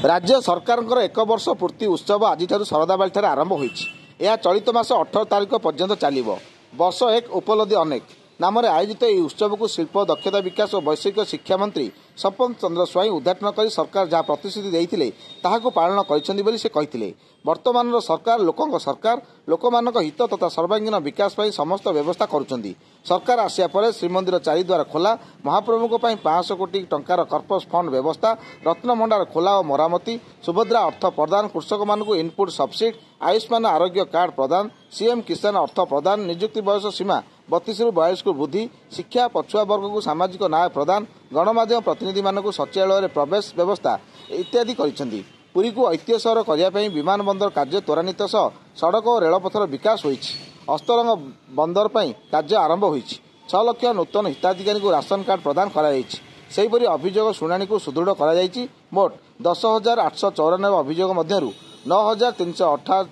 ରାଜ୍ୟ ସରକାରଙ୍କର ଏକ ବର୍ଷ ପୂର୍ତ୍ତି ଉତ୍ସବ ଆଜିଠାରୁ ଶରଧାବାଲିଠାରେ ଆରମ୍ଭ ହୋଇଛି। ଏହା ଚଳିତ ମାସ 18 ତାରିଖ ପର୍ଯ୍ୟନ୍ତ ଚାଲିବ। ବର୍ଷ ଏକ ଉପଲବ୍ଧି ଅନେକ ନାମରେ ଆୟୋଜିତ ଏହି ଉତ୍ସବକୁ ଶିଳ୍ପ, ଦକ୍ଷତା ବିକାଶ ଓ ବୈଷୟିକ ଶିକ୍ଷା ମନ୍ତ୍ରୀ ସପନ ଚନ୍ଦ୍ର ସ୍ୱାଇଁ ଉଦ୍ଘାଟନ କରି ସରକାର ଯାହା ପ୍ରତିଶ୍ରୁତି ଦେଇଥିଲେ ତାହାକୁ ପାଳନ କରିଛନ୍ତି ବୋଲି ସେ କହିଥିଲେ। ବର୍ତ୍ତମାନର ସରକାର ଲୋକଙ୍କ ସରକାର, ଲୋକମାନଙ୍କ ହିତ ତଥା ସର୍ବାଙ୍ଗୀନ ବିକାଶ ପାଇଁ ସମସ୍ତ ବ୍ୟବସ୍ଥା କରୁଛନ୍ତି। ସରକାର ଆସିବା ପରେ ଶ୍ରୀମନ୍ଦିର ଚାରିଦ୍ୱାର ଖୋଲା, ମହାପ୍ରଭୁଙ୍କ ପାଇଁ 500 କୋଟି ଟଙ୍କାର କର୍ପସ୍ ଫଣ୍ଡ ବ୍ୟବସ୍ଥା, ରତ୍ନଭଣ୍ଡାର ଖୋଲା ଓ ମରାମତି, ସୁଭଦ୍ରା ଅର୍ଥ ପ୍ରଦାନ, କୃଷକମାନଙ୍କୁ ଇନପୁଟ୍ ସବସିଡି, ଆୟୁଷ୍ମାନ ଆରୋଗ୍ୟ କାର୍ଡ ପ୍ରଦାନ, ସିଏମ୍ କିଷାନ ଅର୍ଥ ପ୍ରଦାନ, ନିଯୁକ୍ତି ବୟସ ସୀମା 32ରୁ 42କୁ ବୃଦ୍ଧି, ଶିକ୍ଷା, ପଛୁଆ ବର୍ଗକୁ ସାମାଜିକ ନ୍ୟାୟ ପ୍ରଦାନ, ଗଣମାଧ୍ୟମ ପ୍ରତିନିଧିମାନଙ୍କୁ ସଚିବାଳୟରେ ପ୍ରବେଶ ବ୍ୟବସ୍ଥା ଇତ୍ୟାଦି କରିଛନ୍ତି। ପୁରୀକୁ ଐତିହ୍ୟ ସହର କରିବା ପାଇଁ ବିମାନ ବନ୍ଦର କାର୍ଯ୍ୟ ତ୍ୱରାନ୍ୱିତ ସହ ସଡ଼କ ଓ ରେଳପଥର ବିକାଶ ହୋଇଛି। ଅସ୍ତରଙ୍ଗ ବନ୍ଦର ପାଇଁ କାର୍ଯ୍ୟ ଆରମ୍ଭ ହୋଇଛି। 6 ଲକ୍ଷ ନୂତନ ହିତାଧିକାରୀଙ୍କୁ ରାସନ କାର୍ଡ ପ୍ରଦାନ କରାଯାଇଛି। ସେହିପରି ଅଭିଯୋଗ ଶୁଣାଣିକୁ ସୁଦୃଢ଼ କରାଯାଇଛି। ମୋଟ 10,894 ଅଭିଯୋଗ ମଧ୍ୟରୁ 9,388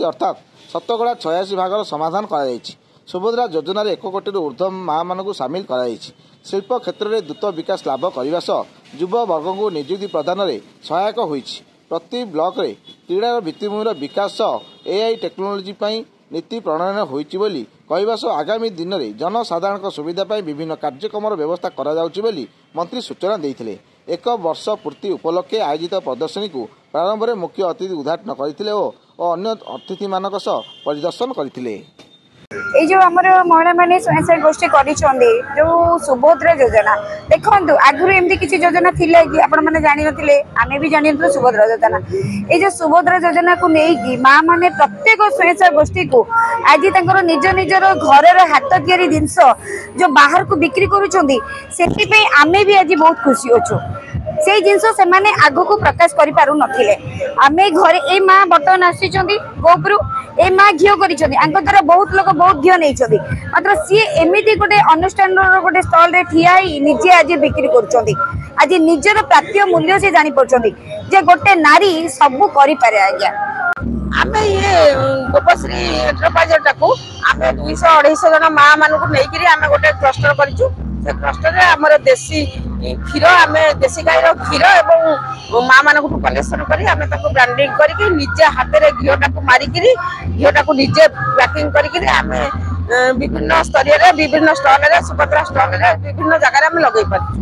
ଅର୍ଥାତ୍ 86% ଭାଗର ସମାଧାନ କରାଯାଇଛି। ସୁଭଦ୍ରା ଯୋଜନାରେ 1 କୋଟିରୁ ଉର୍ଦ୍ଧ୍ୱ ମା'ମାନଙ୍କୁ ସାମିଲ କରାଯାଇଛି। ଶିଳ୍ପ କ୍ଷେତ୍ରରେ ଦ୍ରୁତ ବିକାଶ ଲାଭ କରିବା ସହ ଯୁବବର୍ଗଙ୍କୁ ନିଯୁକ୍ତି ପ୍ରଦାନରେ ସହାୟକ ହୋଇଛି। ପ୍ରତି ବ୍ଲକରେ କ୍ରୀଡ଼ାର ଭିତ୍ତିଭୂମିର ବିକାଶ ସହ ଏଆଇ ଟେକ୍ନୋଲୋଜି ପାଇଁ ନୀତି ପ୍ରଣୟନ ହୋଇଛି ବୋଲି କହିବା ସହ ଆଗାମୀ ଦିନରେ ଜନସାଧାରଣଙ୍କ ସୁବିଧା ପାଇଁ ବିଭିନ୍ନ କାର୍ଯ୍ୟକ୍ରମର ବ୍ୟବସ୍ଥା କରାଯାଉଛି ବୋଲି ମନ୍ତ୍ରୀ ସୂଚନା ଦେଇଥିଲେ। ଏକ ବର୍ଷ ପୂର୍ତ୍ତି ଉପଲକ୍ଷେ ଆୟୋଜିତ ପ୍ରଦର୍ଶନୀକୁ ପ୍ରାରମ୍ଭରେ ମୁଖ୍ୟ ଅତିଥି ଉଦ୍ଘାଟନ କରିଥିଲେ ଓ ଅନ୍ୟ ଅତିଥିମାନଙ୍କ ସହ ପରିଦର୍ଶନ କରିଥିଲେ। ଏଇ ଯୋଉ ଆମର ମହିଳାମାନେ ସ୍ୱୟଂ ସହାୟକ ଗୋଷ୍ଠୀ କରିଛନ୍ତି ଯୋଉ ସୁଭଦ୍ରା ଯୋଜନା, ଦେଖନ୍ତୁ ଆଗରୁ ଏମିତି କିଛି ଯୋଜନା ଥିଲା କି ଆପଣମାନେ ଜାଣିନଥିଲେ, ଆମେ ବି ଜାଣିନଥିଲୁ ସୁଭଦ୍ରା ଯୋଜନା। ଏଇ ଯୋଉ ସୁଭଦ୍ରା ଯୋଜନାକୁ ନେଇକି ମା ମାନେ ପ୍ରତ୍ୟେକ ସ୍ୱୟଂ ସହାୟକ ଗୋଷ୍ଠୀକୁ ଆଜି ତାଙ୍କର ନିଜ ନିଜର ଘରର ହାତ ତିଆରି ଜିନିଷ ଯୋଉ ବାହାରକୁ ବିକ୍ରି କରୁଛନ୍ତି, ସେଥିପାଇଁ ଆମେ ବି ଆଜି ବହୁତ ଖୁସି ଅଛୁ। ସେଇ ଜିନିଷ ସେମାନେ ଆଗକୁ ପ୍ରକାଶ କରିପାରୁନଥିଲେ। ଆମେ ଘରେ ଏଇ ମା ବର୍ତ୍ତମାନ ଆସିଛନ୍ତି ଗୋପରୁ, ଏ ମା ଘିଅ କରିଛନ୍ତି, ଆଙ୍କ ଦ୍ୱାରା ବହୁତ ଲୋକ ବହୁତ ଘିଅ ନେଇଛନ୍ତି। ମାତ୍ର ସିଏ ଏମିତି ଗୋଟେ ଅନୁଷ୍ଠାନର ଗୋଟେ ଷ୍ଟଲରେ ଠିଆ ହେଇ ନିଜେ ଆଜି ବିକ୍ରି କରୁଛନ୍ତି। ଆଜି ନିଜର ପ୍ରାପ୍ୟ ମୂଲ୍ୟ ସେ ଜାଣିପାରୁଛନ୍ତି ଯେ ଗୋଟେ ନାରୀ ସବୁ କରିପାରେ। ଆଜ୍ଞା, ଆମେ ଇଏ ଗୋପଶ୍ରୀ ଏଣ୍ଟରପ୍ରାଇଜରଟାକୁ ଆମେ 200 250 ଜଣ ମା ମାନଙ୍କୁ ନେଇକିରି ଆମେ ଗୋଟେ କ୍ଲଷ୍ଟର କରିଛୁ। ସେ କ୍ଲଷ୍ଟରରେ ଆମର ଦେଶୀ କ୍ଷୀର, ଆମେ ଦେଶୀ ଗାଈର କ୍ଷୀର ଏବଂ ମା ମାନଙ୍କଠୁ କଲେକ୍ସନ କରି ଆମେ ତାକୁ ବ୍ରାଣ୍ଡିଂ କରିକି ନିଜେ ହାତରେ ଘିଅଟାକୁ ମାରିକିରି ଘିଅଟାକୁ ନିଜେ ପ୍ୟାକିଂ କରିକିରି ଆମେ ବିଭିନ୍ନ ସ୍ତରୀୟରେ, ବିଭିନ୍ନ ଷ୍ଟଲରେ, ସୁଭଦ୍ରା ଷ୍ଟଲରେ ବିଭିନ୍ନ ଜାଗାରେ ଆମେ ଲଗେଇ ପାରୁଛୁ।